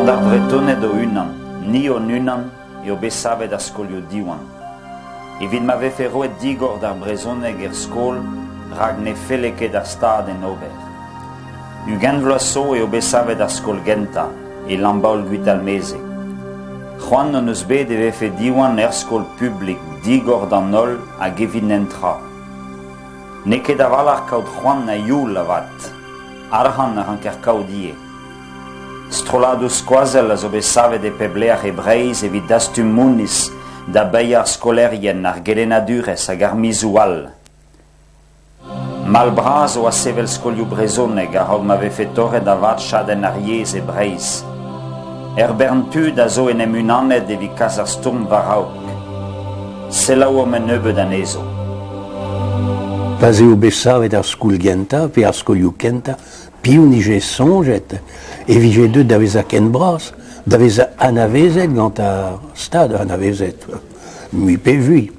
Gant ar Vretoned o-unan, ni hon-unan, eo bet savet ar skolioù Diwan. Evit ma vefe roet digor d'ar brezhoneg er skol rak ne felle ket d'ar Stad en ober. 20 vloaz zo eo bet savet ar skol gentañ, e Lambaol-Gwitalmeze. C'hoant hon eus bet e vefe Diwan er skol publik, digor d'an holl hag evit nentra. N'eo ket a-walc'h kaout c'hoant ha youl avat. Arc'hant a ranker kaout ivez. Strolladoù skoazell a zo bet savet e pep lec'h e Breizh evit dastum mouniz da baeañ ar skolaerien, ar gelennadurezh hag ar mizoù all. Mall bras oa sevel skolioù brezhonek a-raok ma vefe torret da vat chadenn ar yezh e Breizh. Ur bern tud a zo en em unanet evit kas ar stourm war-raok. Selaouomp un nebeud anezho. Pa'z eo bet savet ar skol gentañ pe ar skolioù kentañ, piv 'nije soñjet e vije deuet da vezañ ken bras, da vezañ anavezet gant ar Stad, anavezet mui pe vui,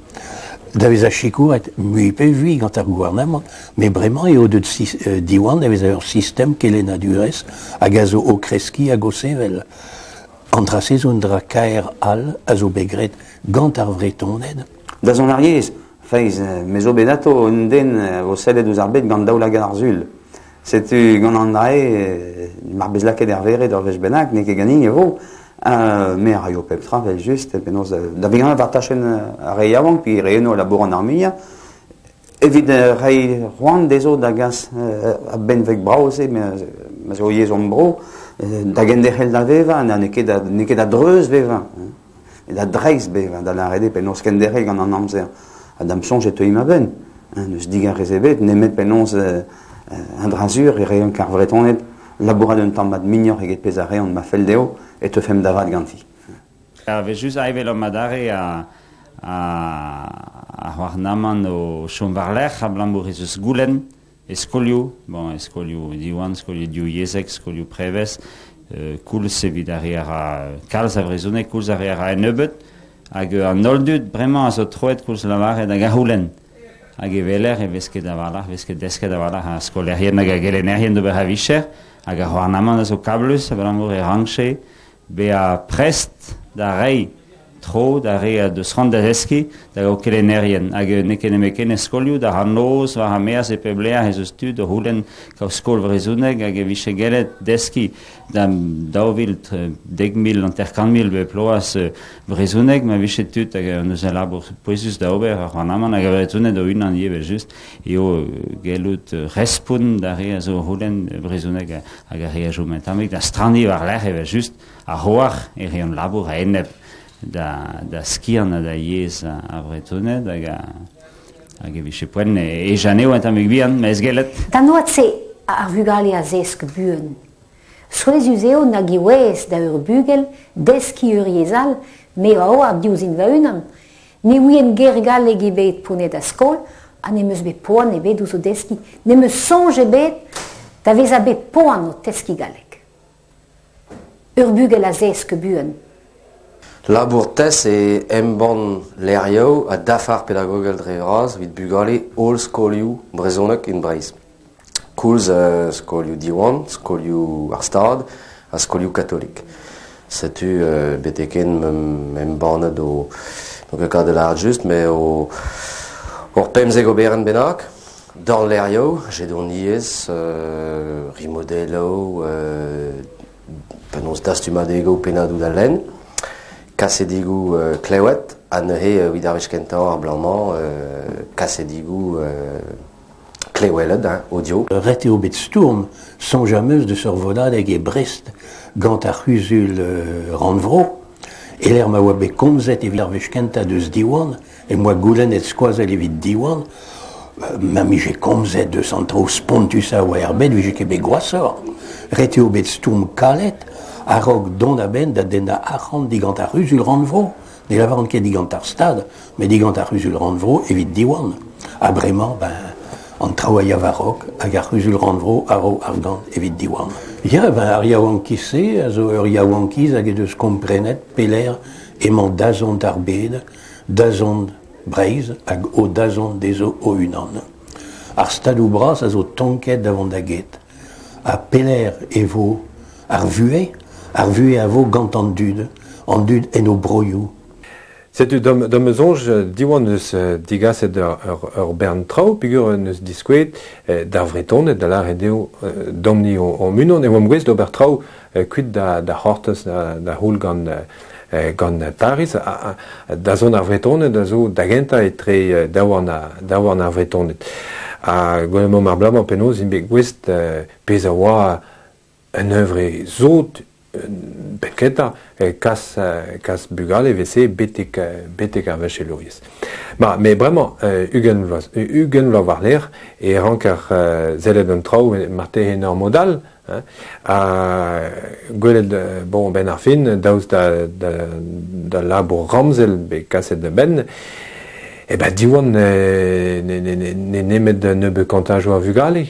da vezañ sikouret mui pe vui gant ar gouarnamant, met bremañ eo deuet Diwan da vezañ ur sistem kelennadurezh hag a zo o kreskiñ hag o sevel. An dra-se zo un dra kaer all a zo bet graet gant ar Vretoned. Dazont ar yezh, feiz, me zo bet atao un den o sellet ouzh ar bed gant daoulagad ar Sul. Setu gant an dra-se, mar bez lakaet er vered ur wech bennak, n'eo ket ganin e vo. Me a raio pep tra, evel-just, penaos da vihanañ war tachenn ar re yaouank, pe re eno labouran ar muiañ, evit reiñ c'hoant dezho da gas ar benveg brav-se, ma zo yezh hon bro, da genderc'hel da vevañ, na n'eo ket n'eo ket a-dreuz bevañ, da dreist bevañ, da lâret eo penaos kenderc'hel gant an amzer. Ha da'm soñj e teuimp a-benn. N'eus digarez ebet, nemet penaos un dra sur e reont ar Vretoned labourat un tamm mat muioc'h eget pezh a reont ma fell dezho e teufemp da vat ganti. A-wech evel omp adarre ar c'houarnamant o chom war-lerc'h abalamour ez eus goulenn e skolioù, bon, e skolioù Diwan, skolioù divyezhek, skolioù prevez, koulz evit ar re a ra kalz a vrezhoneg, koulz ar re a ra nebeut, hag an holl dud bremañ a zo troet koulz lavaret hag a c'houlenn. Hag e weler e vez ket a-walc'h, vez ket desket a-walc'h ar skolaerien hag ar gelennerien d'ober a vicher, hag ar c'houarnamant a zo kablus abalamour e rankje bezañ prest da reiñ tro d'ar re a deus c'hoant da zeskiñ da gaout kelennerien. Hag n'eo ket nemetken er skolioù, d'ar noz war ar maez e pep lec'h ez eus tud o c'houlenn kaout skol vrezhonek hag e vije gellet deskiñ da 2000, 10,000, 50,000 bep bloaz brezhoneg, ma vije tud hag hon eus al labour pouezus da ober ar c'houarnamant hag ar Vretoned o-unan ivez just eo gellout respont d'ar re a zo o c'houlenn brezhoneg hag ar re a chom un tammig da straniñ war-lerc'h evel-just ar c'hoar e reont labour a-enep da, da skiant ha da yezh ar Vretoned hag hag e vije poent ejan eo un tammig bihan, ma ez gellet. D'an oad-se, ar vugale a zesk buan. Souezhus eo nag e ouez da ur bugel deskiñ ur yezh all, me a oar diouzhin va-unan. Ne ouien ger galleg ebet p'on da skol ha n'em eus bet poan ebet ouzh o deskiñ. N'em eus soñj ebet da vezañ bet poan o teskiñ galleg. Ur bugel a zesk buan. Labour TES eo embann levrioù ha dafar pedagogel dre vras evit bugale holl skolioù brezhonek en Breizh. Koulz skolioù Diwan, skolioù ar Stad ha skolioù katolik. Setu betek-henn embannet o n'on ket kat da lâret just, met o ur 15 oberenn bennak. Dornlevrioù, jedoniezh, rimodelloù, penaos dastumadegoù pennadoù da lenn, kasedigoù klewet, ha neuze evit ar wech kentañ ar bloaz-mañ kasedigoù klewelet, hein, audio. Ret eo bet stourm, soñj am eus deus ur vodadeg e Brest gant ar c'huzul rannvro, e-lec'h ma oa bet komzet evit ar wech kentañ deus Diwan, em boa goulennet skoazell evit Diwan, ma 'mije komzet deus an traoù spontusañ a oa er bed, 'vije ket bet gwashoc'h. Ret eo bet stourm kalet a-raok dont a-benn da dennañ arc'hant digant ar c'huzul rannvro. Ne lavaran ket digant ar Stad, met digant ar c'huzul rannvro evit Diwan. Ha bremañ, ben, an traoù a ya war-raok hag ar c'huzul rannvro a ro argant evit Diwan. Ya, ben, ar yaouankiz-se a zo ur yaouankiz hag he deus komprenet pelec'h emañ dazont ar bed, dazont Breizh hag o dazont dezho o-unan. Ar stadoù bras a zo tonket da vont da get. Ha pelec'h e vo ar vuhez? Ar vuhez a vo gant an dud, an dud en o broioù. Setu d'am soñj Diwan eus digaset ur bern traoù peogwir en deus diskouezet d'ar Vretoned da lâret eo domp-ni hon-unan e oamp gouest d'ober traoù kuit da c'hortoz da c'houl gant Pariz. Dazont ar Vretoned a zo da gentañ etre daouarn ar Vretoned. Ha gwelet emaomp ar bloaz-mañ penaos int bet gouest pezh a oa un hunvre sot penn-kentañ kas bugale e betek betek ar vachelouriezh. Ma, met bremañ 20 vloaz war-lerc'h e ranker sellet an traoù marteze en ur mod all ha gwelet bon benn ar fin daoust da labour ramzel bet kaset da benn e ben Diwan ne nemet nebeut kantajoù a vugale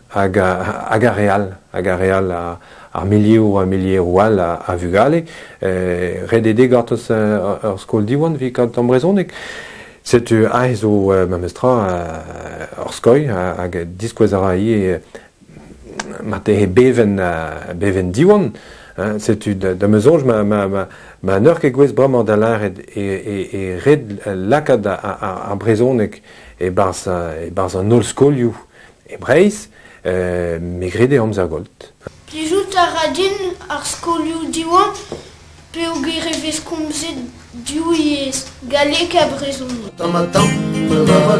hag ar re all hag ar re all ar milieroù ha milieroù all a vugale ret eo dezhe gortoz ur skol Diwan evit kaout an brezhoneg. Setu aze zo memestra ur skoilh hag diskouez a ra ivez marteze bevenn Diwan. Setu da ma soñj ma n'eur ket gouest bremañ da lâret e ret lakaat ar brezhoneg e-barzh an holl skolioù e Breizh, me gred eo amzer golt. Plijout a ra din ar skolioù Diwan peogwir e vez komzet div yezh, galleg ha brezhoneg. Tamm-ha-tamm,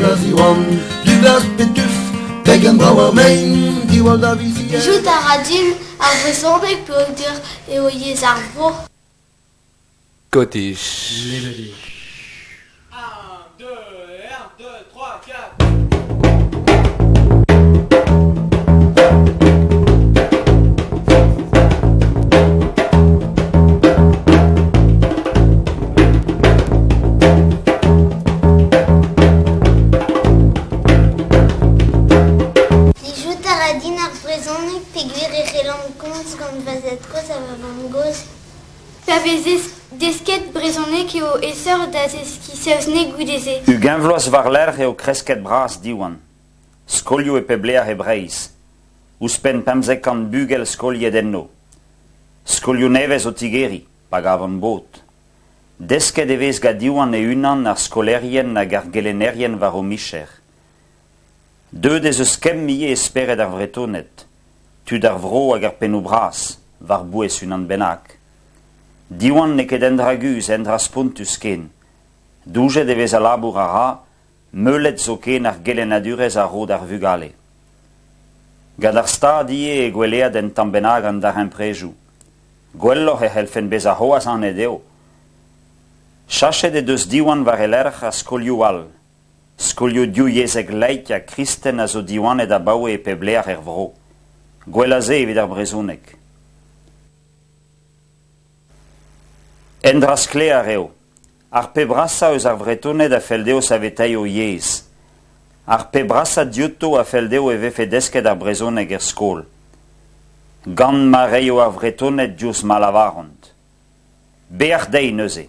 da Ziwan, du glas pe tuf, pegen brav ar mein, diwall da vizier. Plijout a ra din ar brezhoneg peogwir eo yezh ar vro. Scottish. Mélodie. 1, 2, 1, 2, 3, 4. Plijout a ra din ar brezhoneg peogwir e c'hellan komz gant va zad-kozh ha va mamm-gozh. Pa vez desket brezhoneg eo aesoc'h da zeskiñ saozneg goude-se. 20 vloaz war-lerc'h eo kresket bras Diwan. Skolioù e pep lec'h e Breizh. Ouzhpenn 15 bugel skoliet enno. Skolioù nevez o tigeriñ, pa gavan bod. Desket e vez gant Diwan e-unan ar skolaerien hag ar gelennerien war o micher. Deuet ez eus kemm ivez e spered ar Vretoned, tud ar vro hag ar pennoù bras, war-bouez unan bennak. Diwan n'eo ket un dra guzh, un dra spontus ken. Doujet e vez al labour a ra, meulet zoken ar gelennadurezh a ro d'ar vugale. Gant ar stad ivez e gwelead un tamm bennak an darempredoù. Gwelloc'h e c'hellfen bezañ c'hoazh anat eo. Chachet he deus Diwan war e lerc'h ar skolioù all. Skolioù divyezhek laik ha kristen a zo diwanet abaoe e pep lec'h er vro. Gwell a se evit ar brezhoneg. Un dra sklaer eo. Ar pep brasañ eus ar Vretoned a fell dezho saveteiñ o yezh. Ar pep brasañ diouto a fell dezho e vefe desket ar brezhoneg er skol. Gant ma reio ar Vretoned diouzh ma lavaront. Bec'h dezhi neuze.